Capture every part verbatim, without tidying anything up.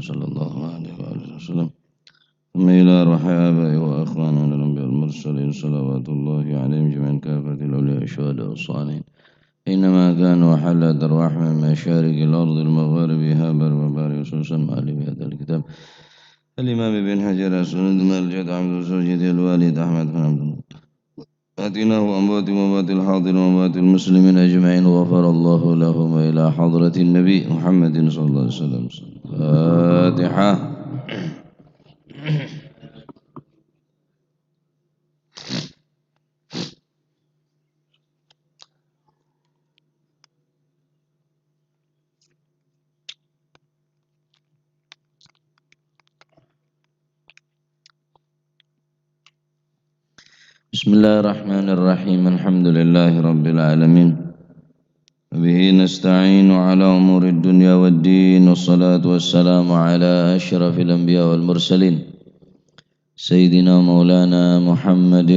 صلى الله عليه وآله وسلم. ثم إلى أرواح آبائنا وإخواننا الأنبياء والمرسلين، صلوات الله عليهم جميعا كافة، الأولياء والشهداء والصالحين. أينما كانوا وحلت أرواحهم من مشارق الأرض لمغاربها، بر وبار، خصوصا مؤلف هذا الكتاب، الإمام ابن حجر السند، مرجع عبد الزوجد الوالد أحمد بن عبد الله. أتيناه أموات وأموات الحاضرين وأموات المسلمين أجمعين، غفر الله لهم، وإلى حضرة النبي محمد صلى الله عليه وسلم. الفاتحة. بسم الله الرحمن الرحيم. الحمد لله رب العالمين. وبه نستعين على أمور الدنيا والدين. والصلاة والسلام على أشرف الأنبياء والمرسلين، سيدنا مولانا محمد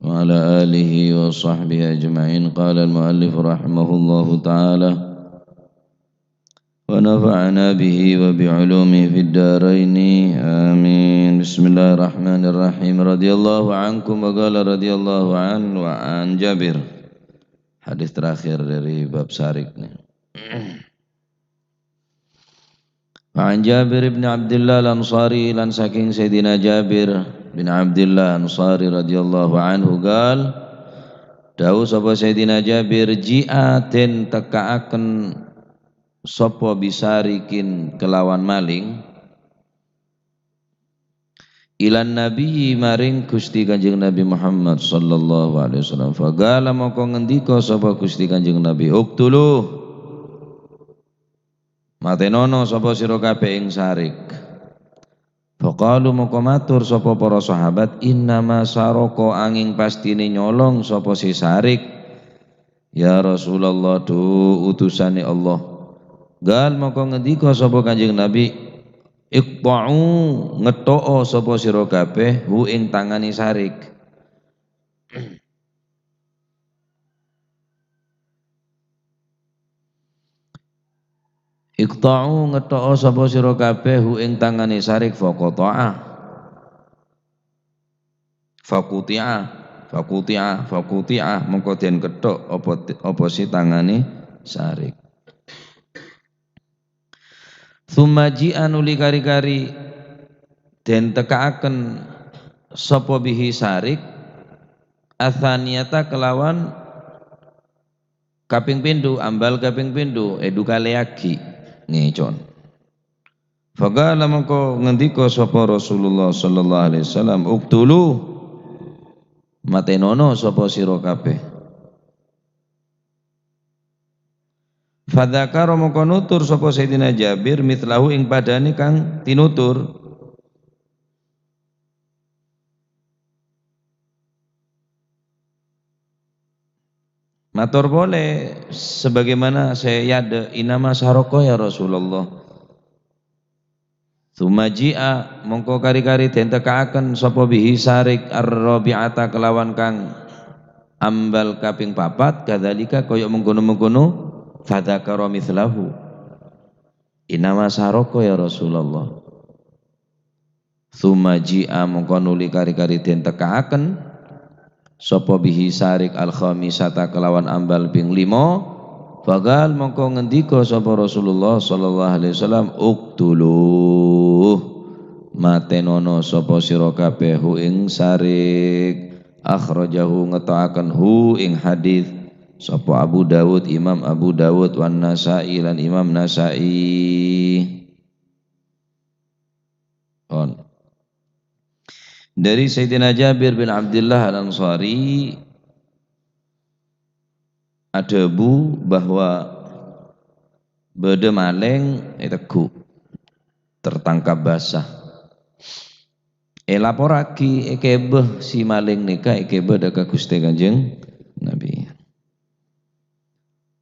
وعلى آله وصحبه أجمعين. قال المؤلف رحمه الله تعالى، ونفعنا به وبعلومه في الدارين. آمين. بسم الله الرحمن الرحيم. رضي الله عنكم، وقال رضي الله عنه وعن جابر. Hadis terakhir dari bab sarik ini. Wa an Jabir ibn Abdillah Al-Ansari, lan saking Sayyidina Jabir bin Abdillah Ansari radhiyallahu anhu, qal, dawuh sapa Sayyidina Jabir, "Ji'a, den tekka'aken sapa bisarikin kelawan maling, ilan Nabi, maring Gusti Kanjeng Nabi Muhammad sallallahu alaihi wasallam. Faqala, moko ngendika sapa Gusti Kanjeng Nabi, 'Uqtulu, matenono sapa sira kabeh ing sarik.' Faqalu, moko matur sapa para sahabat, 'Innama saroko, anging pastine nyolong sapa se sarik.' 'Ya Rasulullah, dhu utusane Allah.' Qal, moko ngendika sapa Kanjeng Nabi, 'Iqta'u, ngetto'o sapa sira kabeh, hu, ing tangane sarik.' 'Iqta'u, ngetto'o sapa sira kabeh, hu, ing tangane sarik.' Faqata'a. Faquti'a, faquti'a, faquti'a, mongko den ketthok apa, apa se tangane sarik. Tsumma ji'a, nuli kari-kari den tekka'aken sapa bihi sarik, atsaniyata, kelawan kaping pindho, ambal kaping pindho, e, dhu kaleyagi ngecon. Faqala, mongko ngendika sapa Rasulullah sallallahu alaihi wasallam, "Uqtulu, matenono sapa sira kabeh." Fadzakara, mongko nutur sapa Sayyidina Jabir, mitslahu, ing padane kang tinutur. Mator pole sebagaimana se eadha', "Innama saroko, ya Rasulullah." Tsumma ji'a, mongko kari-kari den tekka'aken sapa bihi sarik ar-rabi'ata, kelawan kang ambal kaping papat, kadzalika, kaya mengkono-mengkono, fadzakara mitslahu. "Innama saroko, ya Rasulullah." Tsumma ji'a, mongko nuli kari-kari den tekka'aken sapa bihi sarik al-khamisata, kelawan ambal ping lima. Faqal, mongko ngendika sapa Rasulullah sallallahu alaihi wasallam, "Uqtulu, matenono sapa sira kabeh hu ing sarik." Akhrajahu, ngetto'aken hu ing hadis sapa Abu Dawud, Imam Abu Dawud, wan Nasa'i, lan Imam Nasa'i. Pon. Dari Sayyidina Jabir bin Abdullah Al-Ansari adhâbu bahwa bâdâ malèng ètegghu', tertangkap basah. Èlaporraghi èkèbâ si malèng nèka èkèbâ dâ' ka Ghustè Kanjeng Nabi.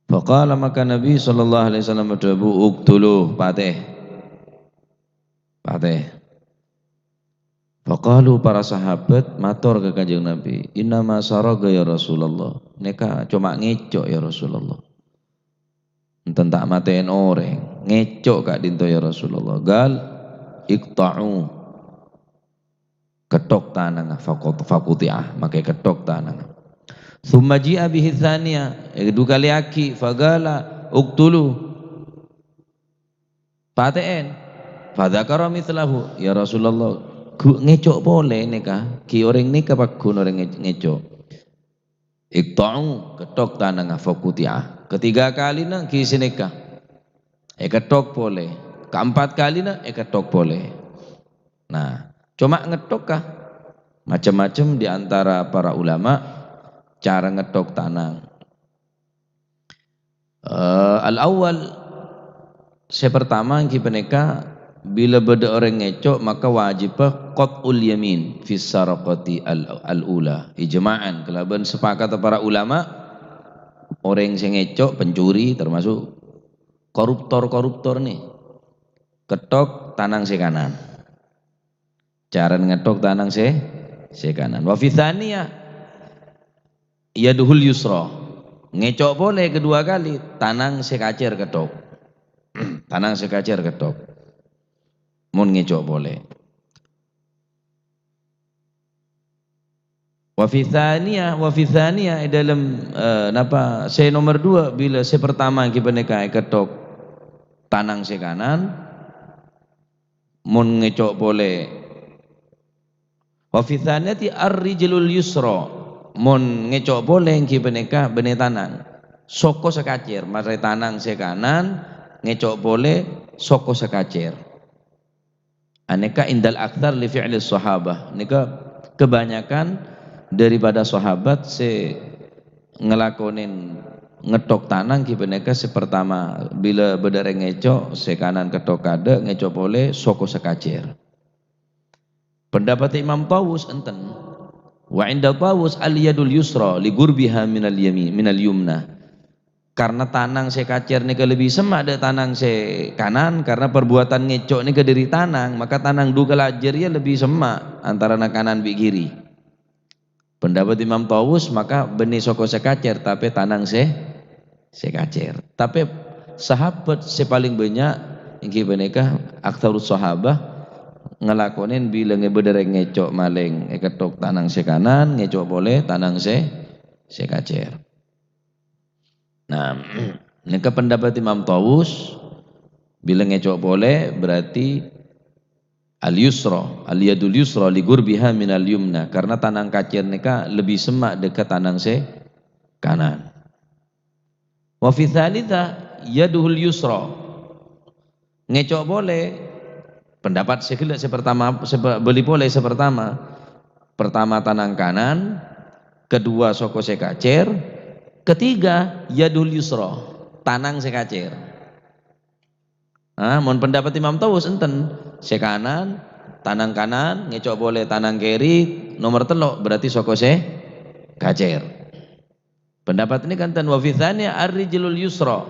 Faqala, maka Nabi sallallahu alaihi wasallam adhâbu, "Uqtulu, patè." Patè. Faqalu, para sahabat mator ka Kanjeng Nabi, "Innama saraga ya Rasulullah." Nèka coma ngèco' ya Rasulullah. Enten ta' matè'èn orèng, ngèco' ka'dinto, ya Rasulullah. Ghâl, "Iqta'u." Ketthok tanangnga, faqut-, faquti'a, makè ketthok tanangnga. "Tsumma ji'a bihi tsaniya," è, du kalè aghi', "faghâla, uqtulu." Patè'èn. "Fadzakara mitslahu," "Ya Rasulullah, ghu-, ngèco' polè nèka, ghi' orèng nèka pagghun orèng ngè-, ngèco'." "Iqta'u," ketthok tanangnga, "faquti'a." Ketiga kalina ghi' sanèka. Èketthok polè. Kaempat kalina èketthok polè. Nah, coma ngetthok ka macem-macem di antara para ulama cara ngetthok tanang. Eh, al-awwal, sè pertama ènggi panèka, bilâ bâdâ orèng ngèco', maka wajibbhâ qat'ul yamin fis saraqati al-, al-ula. Ijma'an, kalabân sapakata para ulama, orèng sè ngèco', pencuri, termasuk koruptor-koruptor nè, ketthok tanang sè kanan. Carana ngetthok tanang sè, sè kanan. Wa fi tsaniyah yaduhul yusra. Ngèco' polè kedua kali, tanang sè kacèr ketthok. Tanang sè kacèr ketthok. Mon ngèco' polè. Wa fi tsaniyah, wa fi tsaniyah, è dâlem, eh, napa, sè nomer dua, bilâ sè pertama ènggi panèka èketthok tanang sè kanan, mon ngèco' polè. Wa fi tsaniyati ar-rijlul yusra, mon ngèco' polè ènggi panèka bânnè tanang. Soko sè kacèr, marè tanang sè kanan, ngèco' polè soko sè kacèr. Anèka indal aktsar li fi'li sahabah. Nèka kebanyakan daripada sahabat sè ngelakonin ngetthok tanang ghi panèka sè pertama, bilâ bâdâ rèng ngèco', sè kanan ketthok kaadâ', ngèco' polè soko sè kacèr. Pendapat Imam Tawus enten. Wa inda Tawus al yadul yusra li gurbiha minal yami-, minal yumna. Karena tanang sè kacèr nèka lebbi semma' dâ' tanang sè kanan, karena perbuatan ngèco' nèka dâri tanang, maka tanang du kalajâr rèya lebbi semma' antarana kanan bi' kiri. Pendapat Imam Tawus, maka bânnè soko sè kacèr, tapè tanang sè, sè kacèr. Tapè sahabat sè palèng bânnya' ènggi panèka aktsarus sahabah ngelakonin bilâ bâdâ rèng ngèco' malèng, èketthok tanang sè kanan, ngèco' polè tanang sè, sè kacèr. Nah, nèka pendapat Imam Tawus, bilâ ngèco' polè berarti al-yusra, al-yadul yusra li gurbiha minal yumna, karena tanang kacèr nèka lebbi semma' dâ' ka tanang sè kanan. Wa fi tsalitsa yaduhul yusra. Ngèco' polè, pendapat sè ghellâ' sè pertama, sè bâ-, bâli polè sè pertama. Pertama tanang kanan, kedua soko sè kacèr, ketiga yadul yusra, tanang sè kacèr. Ah, mon pendapat Imam Tawus enten, sè kanan, tanang kanan, ngèco' polè tanang kèri, nomer tello', berarti soko sè kacèr. Pendapat ini kan ten wa fi tsaniyah ar-rijlul yusra.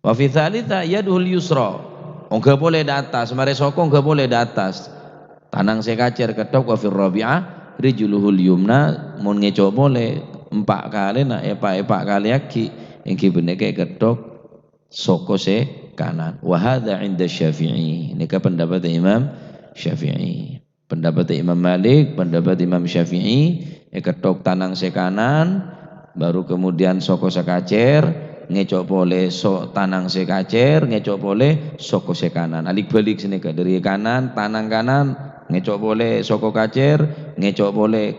Wa fi tsalitsah yaduhul yusra. Ongghâ polè dâ' attas, marè soko ongghâ polè dâ' attas. Tanang sè kacèr ketthok wa fir rabi'ah rijluhul yumna, mon ngèco' polè empa' kalèna, èpa'-èpa' kalèaghi, ènggi bânnè kè ketthok soko sè kanan. Wa hadza 'inda Syafi'i. Nèka pendapat Imam Syafi'i. Pendapat Imam Malik, pendapat Imam Syafi'i, èketthok tanang sè kanan, baru kemudian soko sè kacèr, ngèco' polè so-, tanang sè kacèr, ngèco' polè soko sè kanan. Alik-balik sanèka, dâri kanan, tanang kanan, ngèco' polè soko kacèr, ngèco' polè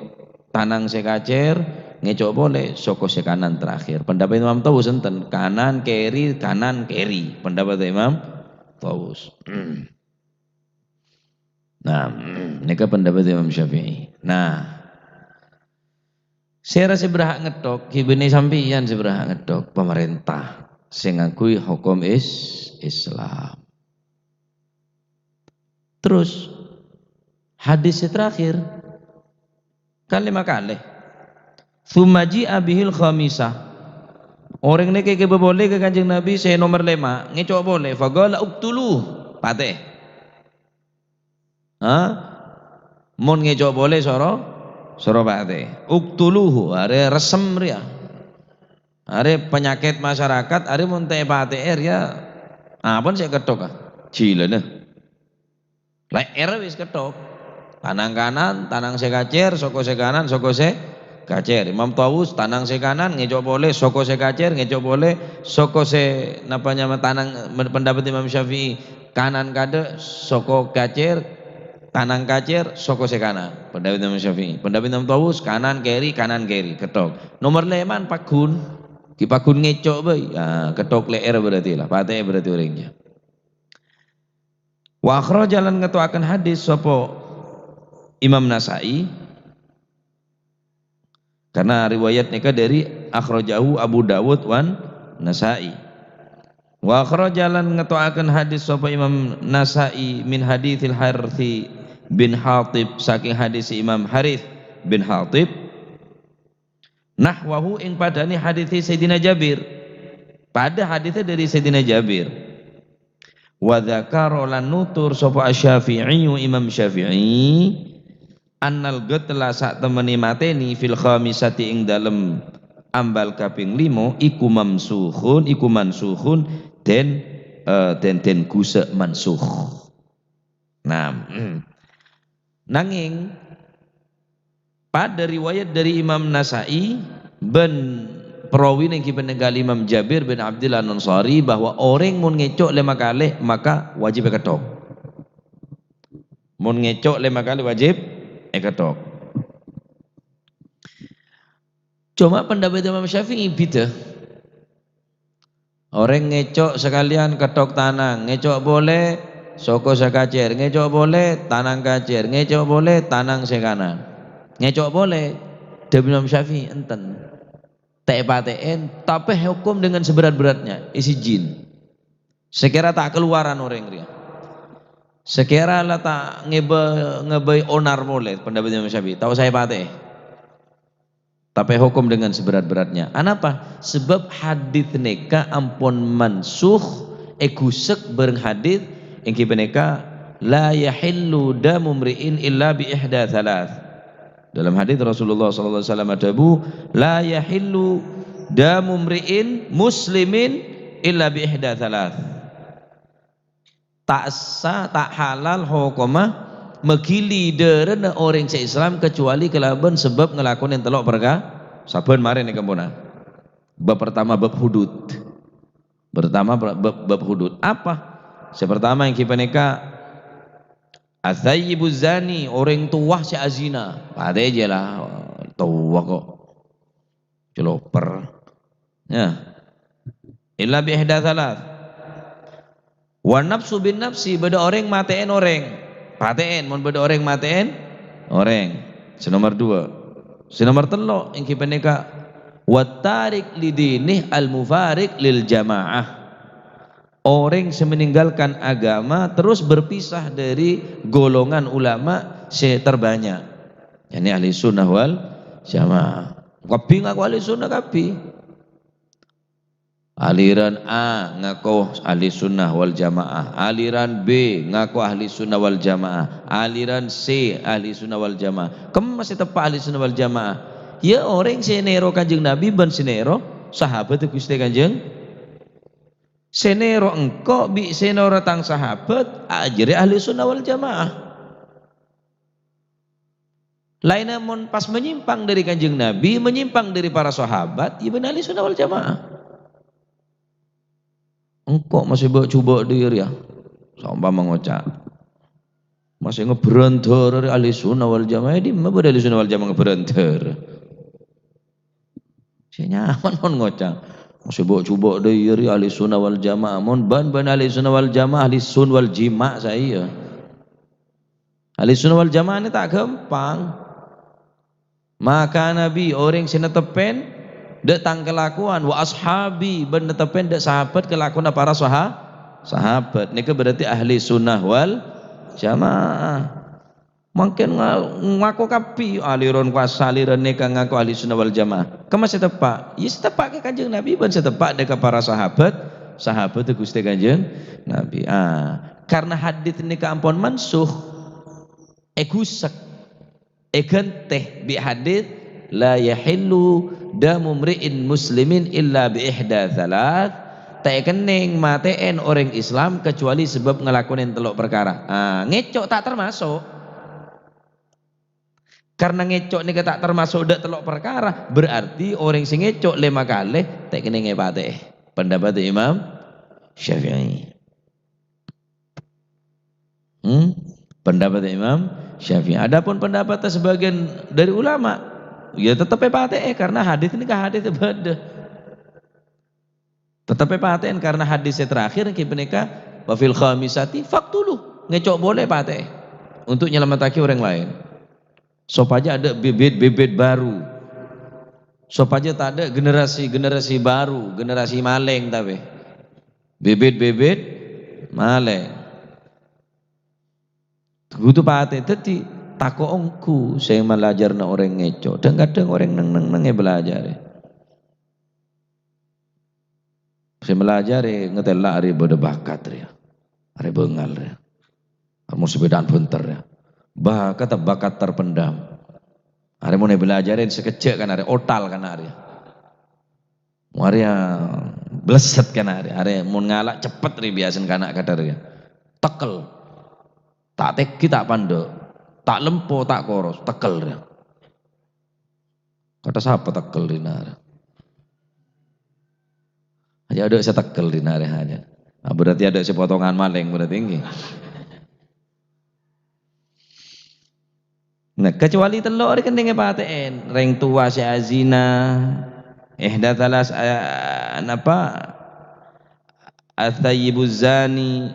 tanang sè kacèr, ngèco' polè soko sè kanan terakhir. Pendapat Imam Tawus enten, kanan, kèri, kanan, kèri. Pendapat Imam Tawus. Nah, nèka pendapat Imam Syafi'i. Nah, sèra sè berhak ngetthok, ghi bânnè sampèyan sè berhak ngetthok, pemerintah sè ngangghuy hukum is-, Islam. Terus, hadis sè terakhir, kan lèma kalè. "Tsumma ji'a bihil khamisah." Orèng nèka èghibâ polè ka Kanjeng Nabi sè nomer lèma', ngèco' polè, "Faqala uqtuluh," patè. Ha? Mon ngèco' polè soro, soro patè. "Uqtuluhu," arè ressem rèya. Arè panyakèt masyarakat, arè mon ta' èpatè'è rèya, apa sè èketthok, ah? Jhilâna. Lè'èrra wis ketthok. Tanang kanan, tanang sè kacèr, soko sè kanan, soko sè kacèr. Imam Tawus, tanang sè kanan, ngèco' polè, soko sè kacèr, ngèco' polè, soko sè, napa nyama, tanang, pendapatnya Imam Syafi'i, kanan kaḍâ', soko kacèr, tanang kacèr, soko sè kanan. Pendapatnya Imam Syafi'i. Pendapatnya Imam Tawus, kanan, kèri, kanan, kèri, ketthok. Nomer lèman, paggun. Ghi' paggun ngèco' bhâi. Ah, ketthok lè'èr berarti la. Patè'è berarti orèngnga. Wa akhraja lan ngèto'aken hadis sapa Imam Nasa'i. Karena riwayat nèka ḍâri akhrajahu Abu Dawud wan Nasa'i. Wa akhraja lan ngèto'aken hadis sapa Imam Nasa'i min haditsil Harits bin Hatib, sakèng hadis Imam Harits bin Hatib. Nahwahu ing paḍâna hadits Sayyidina Jabir. Paḍâ haditsnya ḍâri Sayyidina Jabir. Wa dzakara lan nutur sapa Asy-Syafi'i, Imam Syafi'i, annal qatla satemene mateni fil khamisati ing dalem ambal kaping lima iku mamsukhun, iku mansukhun, den, eh, den, den gusek mansukh. Nah, mm. Nanging, paḍâ riwayat ḍâri Imam Nasa'i bân perawi nèng ghi panèka Imam Jabir bin Abdillah Al-Ansari bahwa orèng mon ngèco' lèma kalè, maka wajib èketthok. Mon ngèco' lèma kalè wajib èketthok. Coma pendapat Imam Syafi'i bidhâ. Orèng ngèco' sakalèyan ketthok tanang, ngèco' polè soko sè kacèr, ngèco' polè tanang kacèr, ngèco' polè tanang sè kanan. Ngèco' polè, dhâbuna Imam Syafi'i, enten. Ta' èpatè'è, tapè hokom dengan seberat-beratnya, èsèjhin. Sakèra ta' kalowaran orèng rèya. Sakèra la ta' ngèbâ-, ngèbâi onar polè, pendapat Imam Syafi'i, ta' osa èpatè'è. Tapè hokom dengan seberat-beratnya. Anapa? Sebab hadits nèka ampon mansukh, ègusek bhâreng hadits, èngghi panèka, "La yahillu damu mri'in illa bi ihda thalath." Dalam hadits Rasulullah sallallahu alaihi wasallam adhâbu, "La yahillu damu mri'in muslimin illa bi ihda thalath." Ta' essa, ta' halal hokomma maghili dârâna orèng sè Islam kecuali kalabân sabâb ngalakonè tello' parka-, sabbhân marè nèka ampon. Bab pertama, bab hudud. Pertama, bab, bab hudud. Apa? Sè pertama èngghi panèka, "Atsayyibu zani, orèng towa sè azina." Patè'è jiyâ la, towa kok. Celoper. Ya. Illa bi ihda thalath. Wa nafsu bin nafsi, bâḍâ orèng matè'è orèng. Patè'è, mon bâḍâ orèng matè'è orèng. Sè nomer dua. Sè nomer tello', èngghi panèka, "Wa tarik li dinih al mufariq lil jamaah." Orèng sè meninggalkan agama terus berpisah dari golongan ulama sè terbanyak. Yakni ahli sunnah wal jamaah. Kabbhi ngako ahli sunnah kabbhi. Aliran A ngako ahli sunnah wal jamaah. Aliran B ngako ahli sunnah wal jamaah. Aliran C ahli sunnah wal jamaah. Kemma sè teppa' ahli sunnah wal jamaah? Ya orèng sè nèro Kanjeng Nabi bân sè nèro sahabat Ghustè Kanjeng. Sè nèro engko' bi' sè nèro tang sahabat, a, jârèya ahli sunnah wal jamaah. Laènna mon pas menyimpang dari Kanjeng Nabi, menyimpang dari para sahabat, ya bân ahli sunnah wal jamaah. Engko' masè bâ'-cubâ' dhiyâ rèya. Saompama ngoca'. Masè ngebhrândhâr ahli sunnah wal jamaah, è dimma bâḍâ ahli sunnah wal jamaah ngebhrândhâr? Sè nyaman mon ngoca'. Masè bâ'-cubâ' dhiyâ rèya ahli sunnah wal jamaah. Mon bân, bân ahli sunnah wal jamaah, ahli sun wal jima' saè. Ahli sunnah wal jamaah nè ta' ghâmpang. Maka Nabi orèng sè nettepèn ḍâ' tang kalakowan, wa ashabi, bân nettepèn ḍâ' sahabat kalakowanna para saha-, sahabat. Nèka berarti ahli sunnah wal jamaah. Mangkèn nga-, ngako kabbhi, aliran pas aliran nèka ngako ahli sunnah wal jamaah. Kemma sè teppa'? Ya sè teppa' ka Kanjeng Nabi bân sè teppa' ḍâ' ka para sahabat, sahabat Ghustè Kanjeng Nabi. Ah, karena hadits nèka ampon mansukh, èghusek, èghântè bi' hadits "La yahillu damu mri'in muslimin illa bi ihda thalath." Ta' èkennèng matè'èn orèng Islam kecuali sebab ngelakonè tello' perkara. Ah, ngèco' ta' termasuk. Karena ngèco' nèka ta' termasuk dâ' tello' perkara, berarti orèng sè ngèco' lèma kalè ta' kennèng èpatè'è. Pendapat Imam Syafi'i. Hmm? Pendapat Imam Syafi'i. Adapun pendapat sebagian dari ulama, ya tetep èpatè'è karena hadis nèka hadis bâdâ. Tetep èpatè'è karena hadis sè terakhir ngghi panèka, "Wa fil khamisati faqtulu." Ngèco' polè patè'è untuk nyelametaghi orang lain. Sopajâ adâ' bibit-bibit baru. Sopajâ tadâ' generasi-generasi baru, generasi malèng tapè. Bibit-bibit malèng. Kodhu patè'è. Dhâddhi, tako' ongghu sè malajarna orèng ngèco'. Dhâng-kadhâng orèng neng-neng-neng èbalajarè. Sè malajarè ngatèla' arè bâdâ bakat rèya. Arè bângal rèya. Mon sepèdaan bhânter rèya. Bakat, bakat terpendam. Arè mon èbalajarè sakejjhâ' kan arè, otal kan arè. Arè blesset kan arè. Arè mon ngala' ceppet rè biyasana kana' kadhâr rèya. Tekkel. Ta' tèngghi, ta' pandâ'. Ta' lempo, ta' koros. Tekkel rèya. Kata sapa tekkel dinna' rè? Aja adâ' sè tekkel dinna' rè aja. Ah, berarti adâ' sè potongan malèng berarti ngghi. Nah, kecuali tello' rè kennèng èpatè'è. Rèng towa sè azina, ihda thalas, eh, napa? Atsayyibuz zani,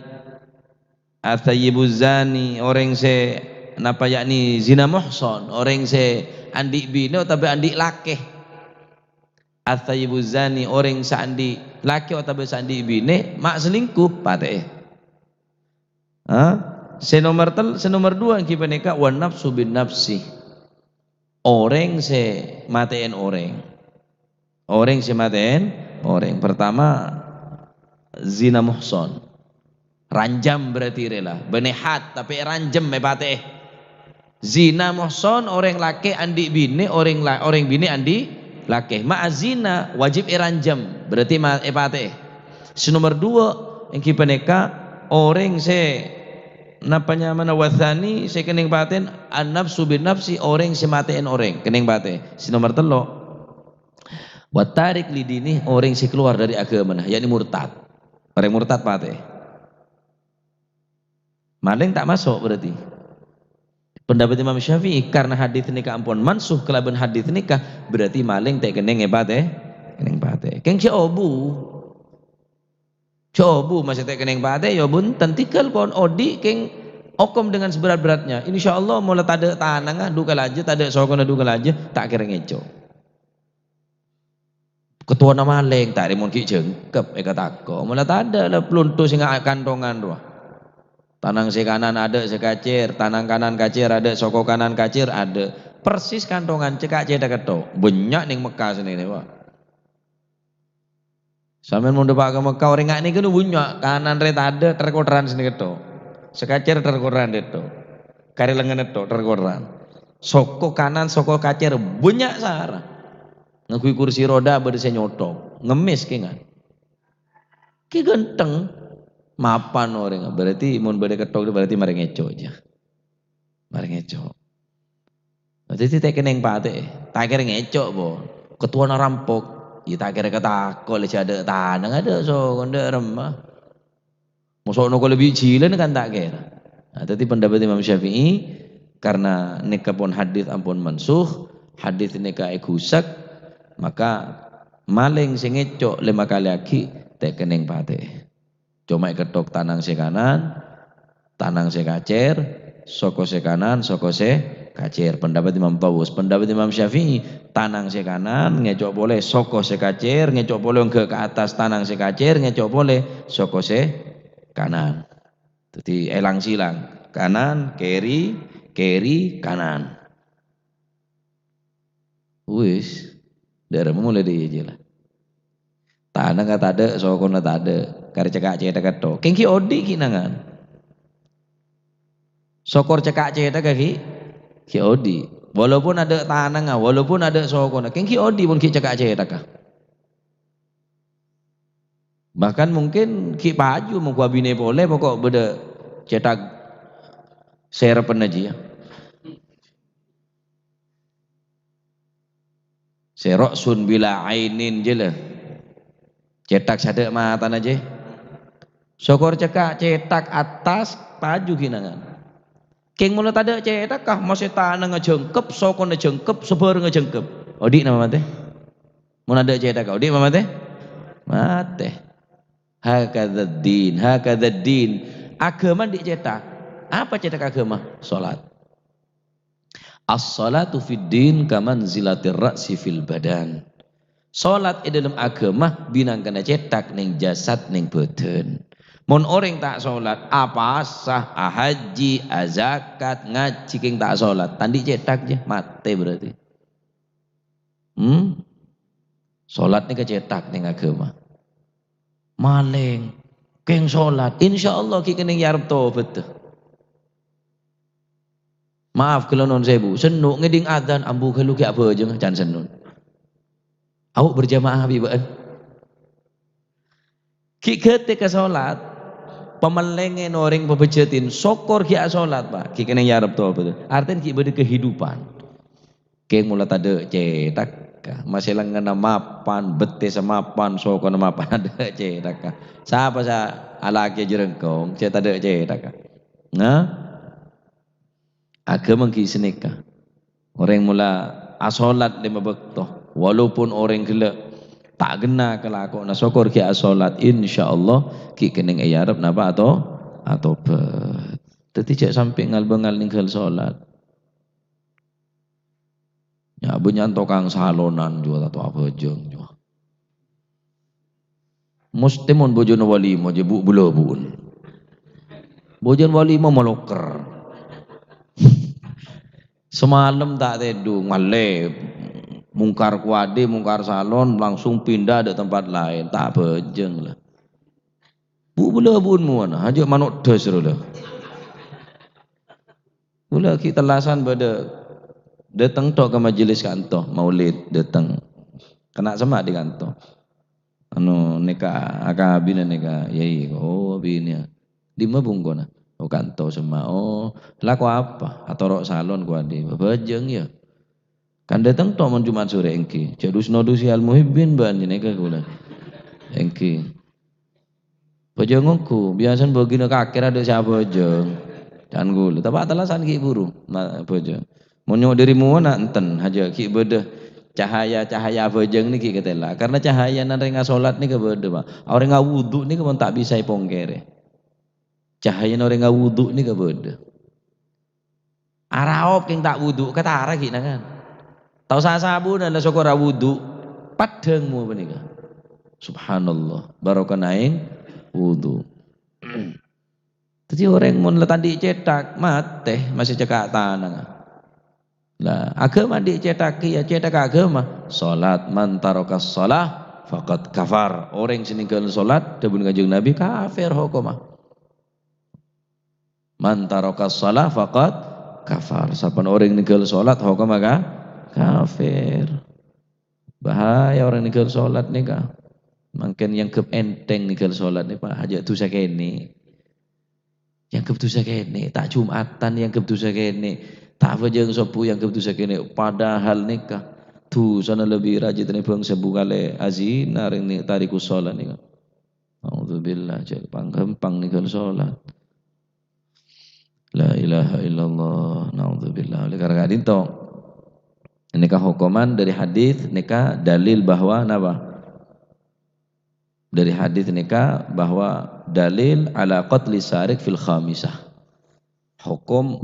Atsayyibuz zani, orèng sè napa, yakni zina muhsan, orèng sè andi' binè otabâ andi' lakè. Atsayyibuz zani, orèng sè andi' lakè otabâ sè andi' binè, ma' selingkuh, patè'è. Ha? Sè nomer tel-, sè nomer dua ngghi panèka wan nafsu bin nafsi. Orèng sè matè'è orèng. Orèng sè matè'è orèng. Pertama, zina muhsan. Ranjam berarti rè la. Bânnè had, tapè ranjam èpatè'è. Zina muhsan, orèng lakè andi' binè, orèng la-, orèng binè andi' lakè. Ma'a zina, wajib èranjam. Berarti ma-, èpatè'è. Sè nomer dua, èngghi panèka orèng sè napa nyamana, wa tsani, sè kennèng patè'è, an-nafsu bin nafsi, orèng sè matè'è orèng, kennèng patè'è. Sè nomer tello', wa tarik li dini, orèng sè kalowar dâri aghâmana, yakni murtad. Orèng murtad patè'è. Malèng ta' maso' berarti. Pendapat Imam Syafi'i, karena hadis nèka ampon mansuh kalabân hadis nèka, berarti malèng ta' kennèng èpatè'è, kennèng patè'è. Kèng sè obu. Sè obu masè ta' kennèng patè'è, ya bunten, tèngghâl pon odi' kèng okom dengan seberat-beratnya. Insyaallah, mola tadâ' tanangnga dhu kalajâ, tadâ' sokona dhu kalajâ, ta' kèra ngèco'. Kettowana malèng, ta' rè mon ghi' jhângkep èkatako'. Mola tadâ' la plonto sè nga-, kantongan rowa. Tanang sè kanan adâ' sè kacèr, tanang kanan kacèr adâ', soko kanan kacèr adâ'. Persis kantongan cekka' cèthak ketto'. Bânnya' neng Mekka sennèngè, Pak. Sampèyan mon dâpa' ka Mekka, orèng nga' nèka nu bânnya', kanan rè tadâ', ter-koteran sennèngè ketto'. Sè kacèr ter-koteran dâ' ketto'. Karè lengngen ketto', ter-koteran. Soko kanan, soko kacèr, bânnya' sara. Ngangghuy kursi roda bâdâ sè nyothok. Ngemmès kèngan. Kè ghântheng. Mapan orèng. Berarti mon bâdâ ketto' berarti marè ngèco' jâ. Marè ngèco'. Dhâddhi ta' kennèng patè'è. Ta' kèra ngèco', pon. Kettowana rampok. Iyâ ta' kèra katako' la jhâ' adâ' tanang, adâ' soko, adâ' remma. Moso' nokola bi' jhilân kan ta' kèra. Nah, dhâddhi pendapat Imam Syafi'i, karena nèka pon hadis ampon mansuh, hadis nèka èghusek, maka malèng sè ngèco' lèma kalè aghi' ta' kennèng patè'è. Coma èkettok tanang sè kanan, tanang sè kacèr, soko sè kanan, soko sè kacèr. Pendapat Imam Tawus. Pendapat Imam Syafi'i, tanang sè kanan, ngèco' polè soko sè kacèr, ngèco' polè ongghâ ka attas tanang sè kacèr, ngèco' polè soko sè kanan. Dhâddhi èlang-silang. Kanan, kèri, kèri, kanan. Wis, dâremma molè dâri jâ la. Tanangnga tadâ', sokona tadâ', karè cekka' cèthak ketto'. Kèng ghi' odi' ghi' nangan. Sokor cekka' cèthak ghi', ghi' odi'. Walaupun adâ' tanangnga, walaupun adâ' sokona, kèng ghi' odi' mon ghi' cekka' cèthagghâ. Bahkan mungkin ghi' paju mon abinè polè, pokok bâdâ cèthak sèrebbhâ jiyâ. Sè ra'sun bila ainin jiyâ la. Cèthak sè adâ' matana jiyâ. Sokor cekka' cèthak attas, paju ghi' nangan. Kèng mon la tadâ' cèthagghâ, masè tanangnga jhângkep, sokona jhângkep, sabhârângnga jhângkep. Odi' napa matè? Mon adâ' cèthagghâ, odi' napa matè? Matè. Hakadzad din, hakadzad din. Aghâma andi' cèthak. Apa cèthak aghâma? Salat. As-salatu fid din kamanzilatir ra'si fil badan. Salat è dâlem aghâma bhâdhân kèng cèthak neng jasad, neng bhâdhân. Mon orèng ta' salat, apasa, ahajji, azakat, ngajhi kèng ta' salat, ta' andi' cèthak jiyâ, matè berarti. Hmm? Salat nèka cèthak neng aghâma. Malèng, kèng salat, insyaallah ghi' kennèng èarep tobhât. Maaf, ghâllu non sewu. Senno' ngèdhing adzan, ambu ghâllu ghi' abhâjâng, can senno'. Ayo berjamaah bi' bâ'ân. Ghi' ghâtè ka salat, pamellèngèn orèng pabhâjâtin, sokor ghi' asalat, Pak. Ghi' kennèng èarep tobhât. Artèna ghi' bâdâ kehidupan. Kèng mon la tadâ' cèthagghâ, masè lengngenna mapan, bettessa mapan, sokona mapan, adâ' cèthagghâ. Sapa sè alakè jhârângkong, sè tadâ' cèthagghâ? Nah? Aghâma ghi' sanèka. Orèng mon la asalat lèma bâkto, walaupun orèng ghellâ' ta' ghenna kalakowanna, sokor ghi' asalat, insyaallah ghi' kennèng èarep napa ato-, atobhât. Dhâddhi jhâ' sampè' ngal-bângal nèngghâl salat. Ya, bânnya'an tokang salonan jiyâ ta' tao abhâjâng jiyâ. Mostè mon bhâjâna walima jiyâ bu'-, bulâ-bu'ân. Bhâjâna walima maloker. Samalem ta' tèdung, malè. Mungkar kuwadi, mungkar salon, langsung pindah dâ' tempat laèn. Ta' abhâjâng la. Bu'-, bulâ-bu'ân mowana, ajâ' mano' dhâs rowa la. Kaulâ ghi' tellasan bâdâ dâteng tho' ka majelis kanto, maulid dâteng. Kèng semma' dâri kanto. Anu, nèka akabina nèka, yai, oh, abinèya. Dimma bungkona? Oh, kanto semma'. Oh, lako apa? Atoro' salon kuwadi. Abhâjâng, yâ. Kan dâteng tho' mon Jumat sore èngghi. Jhâ' dus-nodusi al-muhibbin bân nèka kaulâ. Èngghi. Abhâjâng ongghu, biyasana bâgina kakè ra dâ' sè abhâjâng. Can kaulâ. Tapè tellasan ghi' buru. Nah, abhâjâng. Mon nyo' dâri mowana enten, hajâ ghi' bâdâ cahaya-cahaya abhâjâng nèka ghi' katèla. Karna cahayana rèng asolat nèka bâdâ, Pak. Orèng awudu nèka mon ta' bisa èpongkèrè. Cahayana orèng awudu nèka bâdâ. Araop kèng ta' wudu, katara ghi' nangan. Tao sa-sabuna la sokor awudu, paddhâng mowa panèka. Subhanallah, barokana aèng wudu. Dhâddhi orèng mon la ta' andi' cèthak, matè, masè cekka' tanangnga. La, aghâma andi' cèthak kèya, cèthak aghâma. Salat, "Man tarakas shalah faqad kafar." Orèng sè nèngghâl salat, dhâbuna Kanjeng Nabi, kafir hokomma. "Man tarakas shalah faqad kafar." Sapan orèng nèngghâl salat hokomma ka-, kafir. Bahaya orèng nèngghâl salat nèka. Mangkèn èangghep ènthèng nèngghâl salat nèka, Pak. Hajâ dhusa kènè'. Èangghep dhusa kènè'. Ta' Jumatan èangghep dhusa kènè'. Ta' abhâjâng sobbhu èangghep dhusa kènè'. Padahal nèka dhusana lebbi rajâ tènèbâng sèbu kalè azina orèng nè-, tarikus shalah nèka. Naudzubillah, jhâ' pang-ghâmpang nèngghâl salat. La ilaha illallah, naudzubillah. Oleh karena ka'dinto, nèka hokoman dâri hadis, nèka dalil bahwa napa? Dâri hadis nèka bahwa dalil ala qatli sariq fil khamisah. Hokom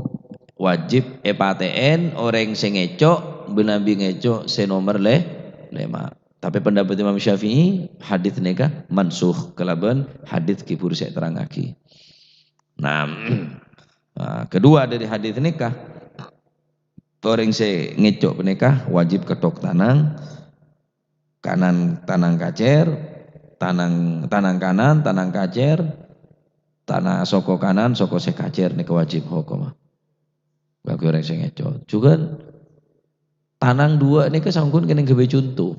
wajib èpatè'è orèng sè ngèco', manabi ngèco' sè nomer lè-, lèma'. Tapè pendapat Imam Syafi'i, hadis nèka mansukh kalabân hadis ghi' buru sè èterrangngaghi. Nah, nah, kedua dâri hadis nèka, orèng sè ngèco' panèka wajib kèthok tanang, kanan tanang kacèr, tanang, tanang kanan, tanang kacèr, tanang soko kanan, soko sè kacèr nèka wajib hokomma. Kaangghuy orèng sè ngèco'. Jhughân Tanang duwâ' nèka sampun kèngèng ghâbây conto.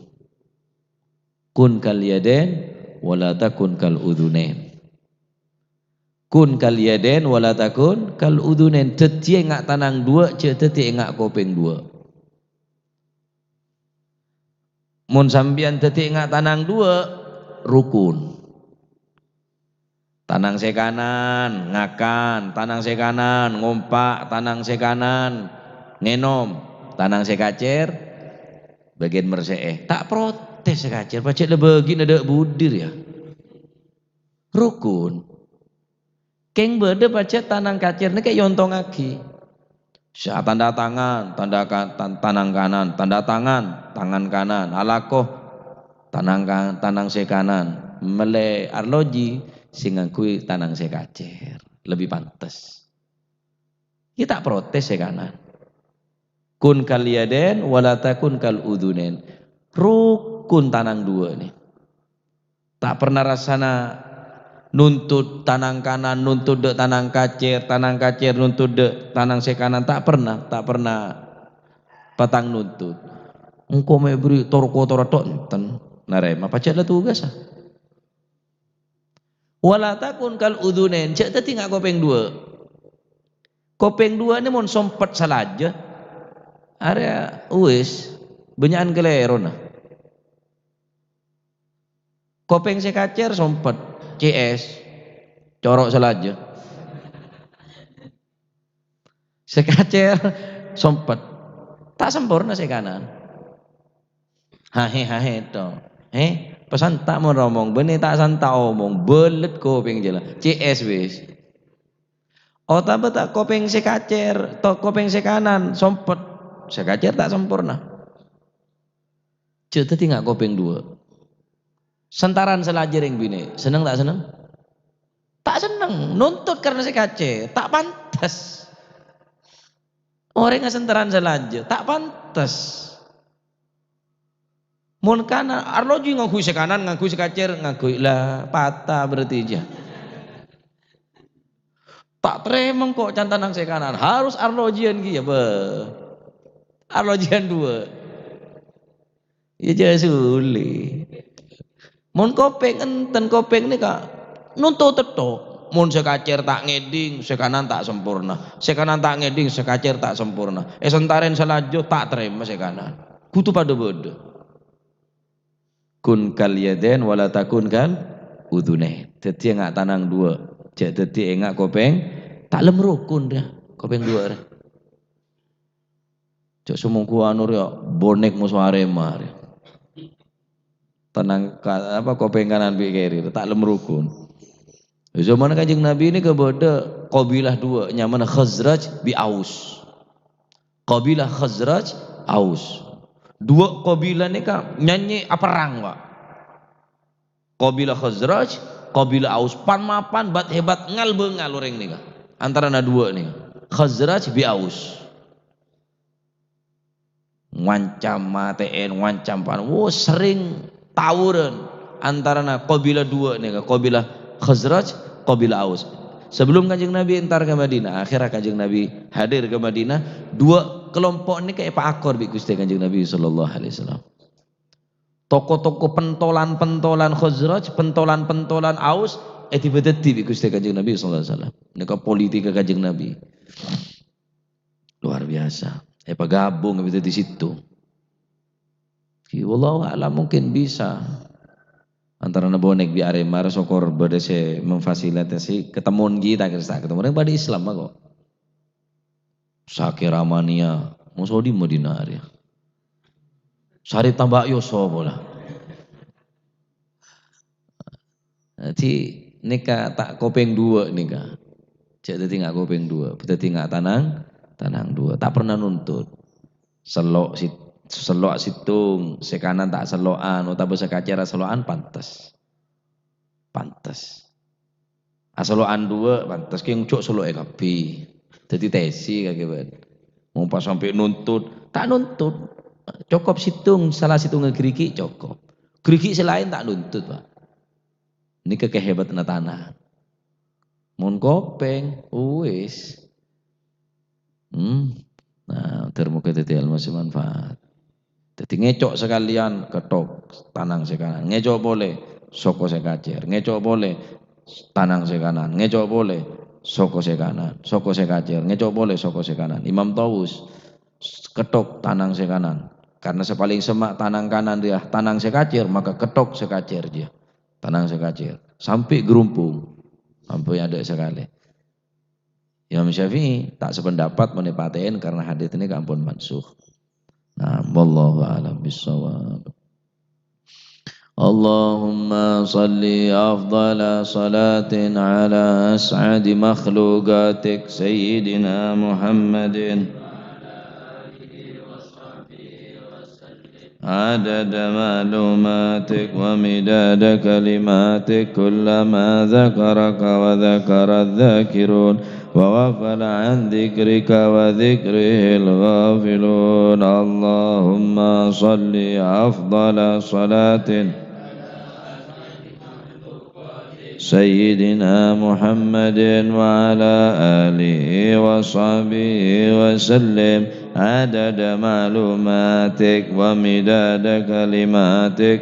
"Kun kal yadain wa la takun kal udzunain." "Kun kal yadain wa la takun kal udzunain." Dhâddhiyâ ènga' tanang duwâ', jhâ' dhâddhi ènga' kopèng duwâ'. Mon sampèyan dhâddhi ènga' tanang duwâ', rukun. Tanang sè kanan ngakan, tanang sè kanan ngompa', tanang sè kanan ngènom, tanang sè kacèr bâgiyân mersè'è. Ta' protes sè kacèr, pajhât la bâgiyân adâ' budi rèya. Rukun. Kèng bâdâ pajhât tanang kacèr nèka èontongngaghi. Sa-, tanda tangan, tanda ka-, tan-, tanang kanan, tanda tangan, tangan kanan, alako, tanang ka-, tanang sè kanan. Mellè arloji sè ngangghuy tanang sè kacèr, lebbi pantes. Iyâ ta' protes sè kanan. "Kun kal yadain wa la takun kal udzunain." Rukun tanang duwâ' nè. Ta' pernah rassana nuntut tanang kanan, nuntut dâ' tanang kacèr, tanang kacèr nuntut dâ' tanang sè kanan, ta' pernah, ta' pernah patang nuntut. Engko' mè' bâri' tor-kotor tok, enten. Narèma, pajhât la tugassa. "Wa la takun kal udzunain," jhâ' dhâddhi ènga' kopèng duwâ'. Kopèng duwâ' nè mon sompet salajâ, arèya wis, bânnya'an kalèrona. Kopèng sè kacèr sompet, C S, coro' salajâ. Sè kacèr sompet. Ta' samporna sè kanan. Hahe, hahe, to. He, pasanta' mon romong, bânnè ta' santa' omong, bâlât kopèng jâlâ. C S wis. Otabâ ta' kopèng sè kacèr, to kopèng sè kanan, sompet. Sè kacèr ta' samporna. Jhâ' dhâddhi ènga' kopèng duwâ'. Sentaran salajâ rèng binè', senneng ta' senneng? Ta' senneng, nuntut karna sè kacèr, ta' pantes. Orèng asentaran salajâ, ta' pantes. Mon kanan, arloji ngangghuy sè kanan, ngangghuy sè kacèr, ngangghuy, la, pata berarti jâ. Ta' tarèma engko' can tanang sè kanan, harus arlojiyân kèya, bâh. Arlojiyân duwâ'. Iyâ, jhâ' sulè. Mon kopèng, enten kopèng nèka nuntut tètto. Mon sè kacèr ta' ngèdhing, sè kanan ta' samporna. Sè kanan ta' ngèdhing, sè kacèr ta' samporna. Èsentarèn salajâ ta' tarèma sè kanan. Kodhu padâ bâdâ. Kun kal yadain wa la takun kal udzunain. Dhâddhi ènga' tanang duwâ'. Jhâ' dhâddhi ènga' kopèng. Ta' lem rukun rèya. Kopèng duwâ' rèya. Jhâ' samonggu anu rèya, bonèk moso Arema rèya. Tanang ka-, apa, kopèng kanan bi' kèri, ta' lem rukun. Zaman Kanjeng Nabi nèka bâdâ qabilah duwâ', nyamana Khazraj bi' Aus. Qabilah Khazraj, Aus. Duwâ' qabilah nèka nyanyè aperrang, Pak. Qabilah Khazraj, qabilah Aus, pan-mapan, bat-hebat, ngal-bângal orèng nèka. Antarana duwâ' nèka. Khazraj bi' Aus. Ngancam matè'èn, ngancam pan-, wo, serrèng tawuran antarana qabilah duwâ' nèka, qabilah Khazraj, qabilah Aus. Sebelum Kanjeng Nabi entar ka Madinah, akhirnya Kanjeng Nabi hadir ka Madinah, duwâ' kelompok nèka èpaakor bi' Ghustè Kanjeng Nabi sallallahu alaihi wasallam. Toko-toko pentolan-pentolan Khazraj, pentolan-pentolan Aus, èdibâdâdi bi' Ghustè Kanjeng Nabi sallallahu alaihi wasallam. Nèka politika Kanjeng Nabi. Luar biasa. Èpagabung èbâdâdi sèttong. Ki, wallahu a'lam, mungkin bisa. Antarana bonèk bi' Arema, sokor bâdâ sè memfasilitasi, ketemuan kita, kira-kira ketemuan yang pada Islam kok. Sakè' ramania, moso dhi' Madinah rèya. Sarè tamba' yoso pola. Dhâddhi nèka ta' kopèng duwâ' nèka. Jhâ' dhâddhi nga' kopèng duwâ', dhâddhi nga' tanang, tanang duwâ'. Ta' pernah nuntut. Sello' sit-, sello' sèttong, sè kanan ta' sello'an, otabâ sè kacèr asello'an, pantes. Pantes. Asello'an duwâ', pantes kèng jhâ' sello'è kabbhi. Dhâddhi tèsi kakè bân. Mon pas sampè' nuntut, ta' nuntut. Cokop sèttong, sala sèttongnga ghârighi' cokop. Ghârighi' sè laèn ta' nuntut, Pak. Nèka kahebatanna tanang. Mon kopèng, wis. Hmm. Nah, ter moga dhâddhi ilmu sè manfaat. Dhâddhi ngèco' sakalèyan, kettok tanang sè kanan. Ngèco' polè, soko sè kacèr. Ngèco' polè, tanang sè kanan. Ngèco' polè, soko sè kanan. Soko sè kacèr. Ngèco' polè, soko sè kanan. Imam Tawus, kettok tanang sè kanan. Karena sè palèng semma' tanang kanan rèya, tanang sè kacèr, maka kettok sè kacèr jiyâ. Tanang sè kacèr. Sampè' grumpung. Ampon adâ' sakalè. Imam Syafi'i ta' sapendapat mon èpatè'è karena hadis nèka ampon mansukh. Nah, wallahu a'lam bissawab. اللهم صل أفضل صلاة على أسعد مخلوقاتك سيدنا محمد عدد معلوماتك ومداد كلماتك، كلما ذكرك وذكر الذاكرون وغفل عن ذكرك وذكره الغافلون. اللهم صل أفضل صلاة سيدنا محمد وعلى آله وصحبه وسلم عدد معلوماتك ومداد كلماتك.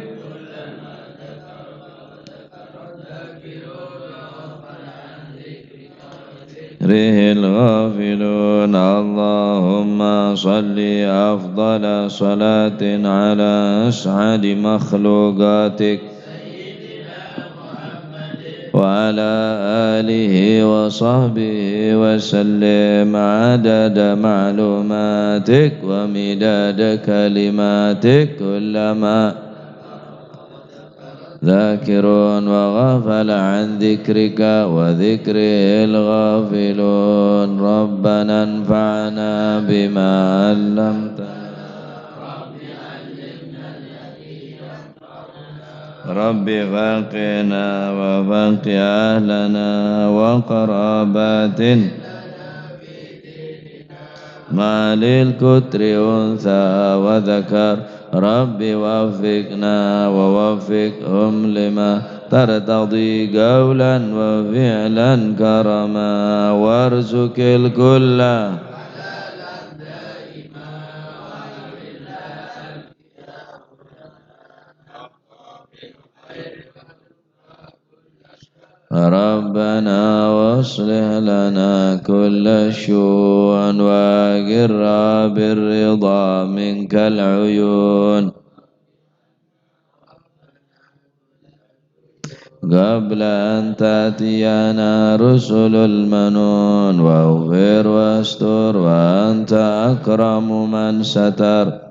ذكره الغافلون. اللهم صل أفضل صلاة على أسعد مخلوقاتك وعلى آله وصحبه وسلم عدد معلوماتك ومداد كلماتك كلما ذاكرون وغفل عن ذكرك وذكره الغافلون. ربنا انفعنا بما علمتنا. رب فقهنا وفقه أهلنا وقراباتنا. ما للكتر أنثى وذكر. رب وفقنا ووفقهم لما ترتضي قولا وفعلا كرما. وارزق الكل ربنا واصلح لنا كل الشؤون وأقرها بالرضا منك العيون. قبل أن تأتينا رسل المنون واغفر واستر وأنت أكرم من ستر.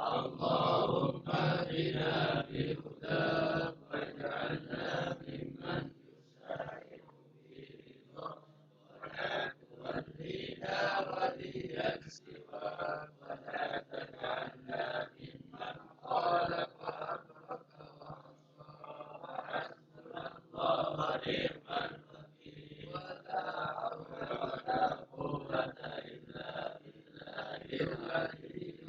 اللهم اهدنا بهداك واجعلنا ممن يسارع في رضاك ولا تولنا وليا سواك ولا تجعلنا ممن خالف أمرك وعصاك. حسبنا الله ونعم الوكيل. ولا حول ولا قوة إلا بالله العلي العظيم.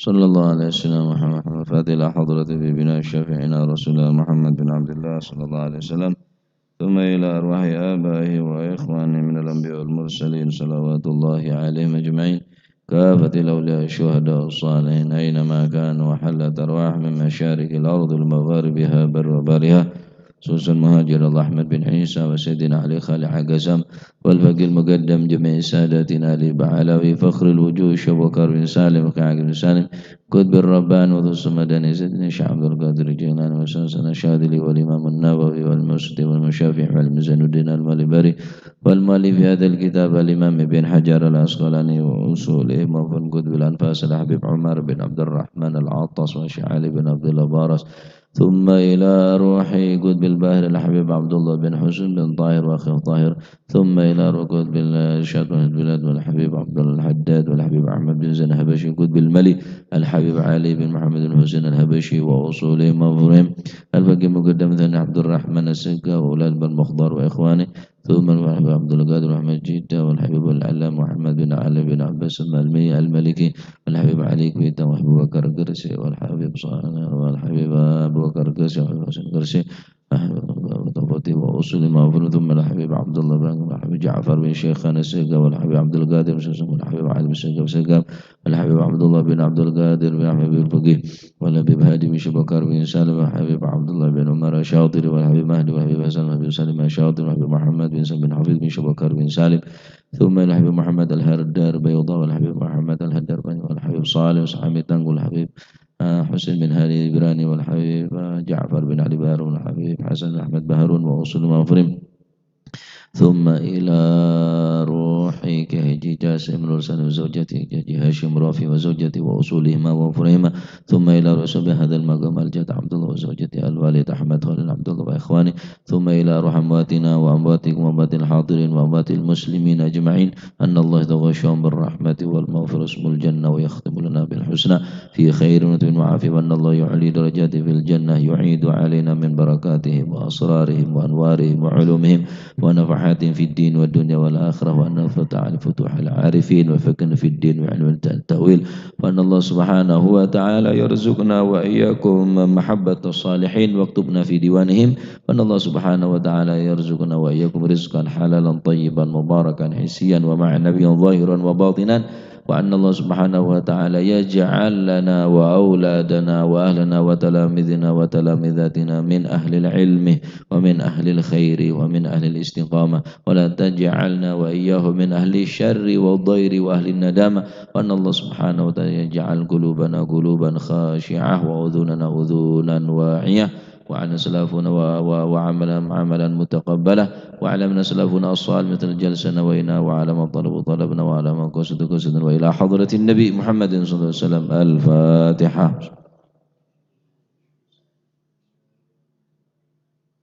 صلى الله على سيدنا محمد، الفاتح لحضرة حبيبنا شفيعنا رسول الله محمد بن عبد الله صلى الله عليه وسلم. ثم إلى أرواح آبائه وإخوانه من الأنبياء والمرسلين صلوات الله عليهم أجمعين، كافة الأولياء والشهداء والصالحين أينما كانوا، وحلت أرواحهم من مشارق الأرض لمغاربها بر وبحرها، خصوصا مهاجر الله أحمد بن عيسى وسيدنا علي خالع قسم والفقيه المقدم جميع ساداتنا آل بعلاوي فخر الوجوه الشيخ أبو بكر بن سالم وكعب بن سالم قطب الرباني وغوث المدني سيدنا الشيخ عبد القادر الجيلاني وأستاذنا الشاذلي والإمام النووي والمرشد والمشافعي والمزين الدين المالباري والمؤلف هذا الكتاب الإمام ابن حجر العسقلاني وأصولهم وفن قطب الأنفاس الحبيب عمر بن عبد الرحمن العطاس والشيخ علي بن عبد الله باراس. ثم إلى روح قطب البحر الحبيب عبد الله بن حسين بن طاهر وأخيه طاهر. ثم إلى روح قطب الإرشاد والبلاد والحبيب عبد الله الحداد والحبيب أحمد بن زين الحبشي قطب الملي الحبيب علي بن محمد بن حسين الحبشي وأصولهم وفروعهم الفقيه مقدم ثاني عبد الرحمن السقا وأولاد بن مخضر وإخوانه. ثم الحبيب عبد القادر محمد جدة، والحبيب العلامة محمد بن علي بن عباس المالمي المالكي، والحبيب علي كويتا، والحبيب بكر قرشي، والحبيب صالح، والحبيب أبو بكر قرشي، والحبيب حسين قرشي، والحبيب أبو طفوتي وأصول المغفور، ثم الحبيب عبد الله بن، والحبيب جعفر بن شيخان السقا، والحبيب عبد القادر بن سوسن، والحبيب علي بن سقا، والحبيب عبد الله بن عبد القادر بن أحمد بن الفقيه، والحبيب هادي بن شبكار بن سالم، والحبيب عبد الله بن عمر الشاطري، والحبيب مهدي، والحبيب حسن، والحبيب سالم الشاطري، والحبيب محمد بن سالم بن حفيظ بن شبكار بن سالم، ثم إلى الحبيب محمد الهردار بيضاء، والحبيب محمد الهردار بني، والحبيب صالح وسحامي تانغو، والحبيب، آه، حسين بن هادي إبراني، والحبيب، آه، جعفر بن علي بارون، والحبيب حسن أحمد بهرون، وأصول مغفرين. ثم إلى روح كهجي جاسم الحسن وزوجته كهجي هاشم رافي وزوجته وأصولهما وفروعهما، ثم إلى روح صاحب هذا المقام الجد عبد الله وزوجته الوالد أحمد خليل عبد الله وإخوانه، ثم إلى روح أمواتنا وأمواتكم وأموات الحاضرين وأموات المسلمين أجمعين، أن الله يتغشاهم بالرحمة والمغفرة ويسكنهم الجنة ويختم لنا بالحسنى في خير وعافية، وأن الله يعلي درجاتهم في الجنة، يعيد علينا من بركاتهم وأسرارهم وأنوارهم وعلومهم ونفحاتهم في الدين والدنيا والآخرة، وأن يفتح علينا فتوح العارفين ويفقهنا في الدين ويعلمنا التأويل، وأن الله سبحانه وتعالى يرزقنا وإياكم محبة الصالحين ويكتبنا في ديوانهم، وأن الله سبحانه وتعالى يرزقنا وإياكم رزقا حلالا طيبا مباركا حسيا ومعنويا ظاهرا وباطنا، وأن الله سبحانه وتعالى يجعل لنا وأولادنا وأهلنا وتلاميذنا وتلاميذاتنا من أهل العلم ومن أهل الخير ومن أهل الاستقامة، ولا تجعلنا وإياهم من أهل الشر والضير وأهل الندامة، وأن الله سبحانه وتعالى يجعل قلوبنا قلوبا خاشعة وأذوننا أذونا واعية، وعملنا سلفنا و-، و-، وعملا عملا متقبلا، وعلمنا سلفنا الصالح مثل جلسنا وإنا وعلى ما طلبوا طلبنا وعلى ما قصدوا قصدنا وإلى حضرة النبي محمد صلى الله عليه وسلم. الفاتحة.